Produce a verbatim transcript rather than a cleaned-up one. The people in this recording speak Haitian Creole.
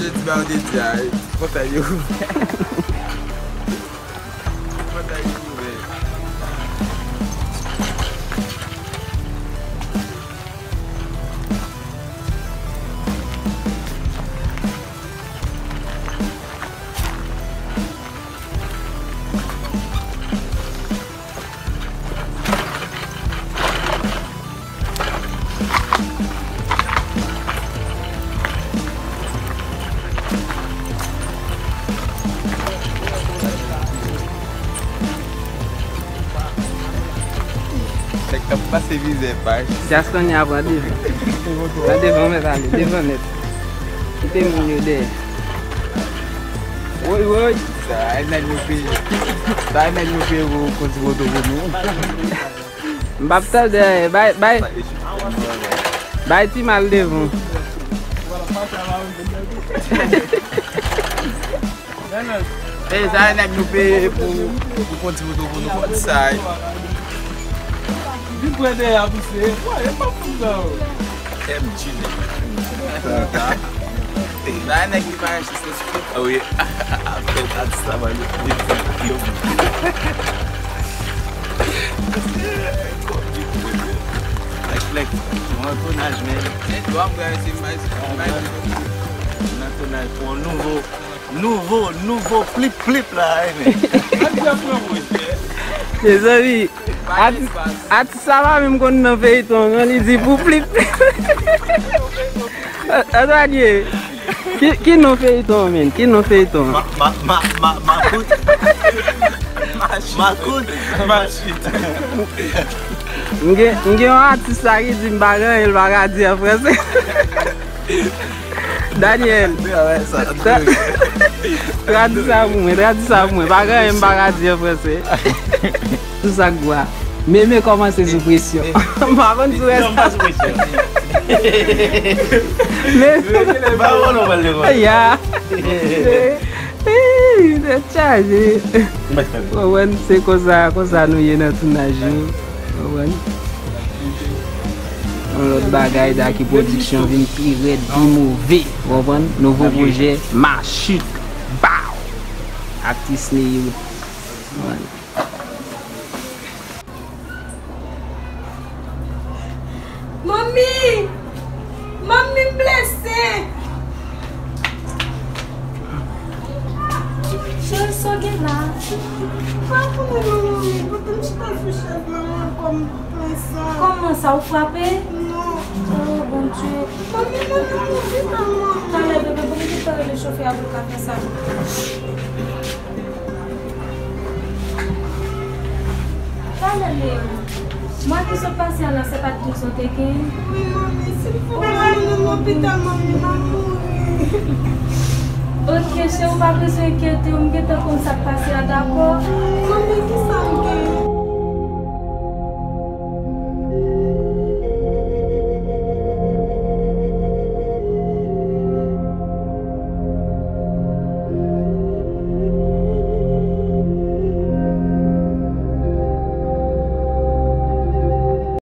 Ti ba yo te di a, pòtay yo ouvè. Pòtay yo ouvè. Nèg k ap pase mizè pa. Jaskònya pran devan. Pran devan, mèt ale, devan nèt. Kite moun yo dèyè. Woy, woy. Sa a nèg nou peye. Sa a nèg nou peye pou konn ti poto pou nou. M p ap tande anyen. Bay, bay. Bay ti mal devan. E sa a nèg nou peye pou, pou konn ti poto pou nou konn sa. Vin pran dèyè a pouse. Wè, e pa pou sa, o. M G nèg. Sa a nèg ki pa achte. Ah wi, apre atis la pral yo. Flex, flex. Mwen an tonaj, men. E dwa m gade se imaj, imaj. Mwen an tonaj pou yon nouvo, nouvo, nouvo plip plip la, men. Mezanmi, atis, atis sa pa menm konn nan feyton, non, li di pou plip. Antwanye, ki, ki non feyton, men? Ki non feyton? Ma, ma, ma, ma, makout. Makout. Machit. M gen, m gen yon atis la ki di m pa gen anyen, l pa ka di an franse. Daniel, tra-, tradi sa pou mwen, tradi sa pou mwen. Pa gen anyen m pa ka di an franse. Sou sa k gwa. Meme kòmanse sou presyon. M pa konn si w wè sa. Meme. Ya. Ey, tèt chaje. Konprann, se konsa, konsa nou ye nan tounaj yo. Konprann? Yon lòt bagay, Daki Production vin pi rèd, pi move. Konprann? Nouvo pwojè, Machit. Bow! Atis Neo. Konprann? Manmi! Manmi, m blese! Cheri, sa w gen la? Pa konnen non, manmi, pote m chita sou chèz la, manmi, kò m plen san. Kòman sa, ou frape? Non. Oh, Bondye. Manmi, manmi, manmi, vin non, manmi. Talè, bebe, bon, m te rele chofè a pou l ka fè sa. Talè, Leo. Mwa ki sot pase a la, se pa t douz ou te gen? Wi, manmi, silvouplè, ann mennen m lopital, manmi, m ap mouri. Ok, cheri, ou pa bezwen enkyete w, m gentan konn sa k pase a, dakò?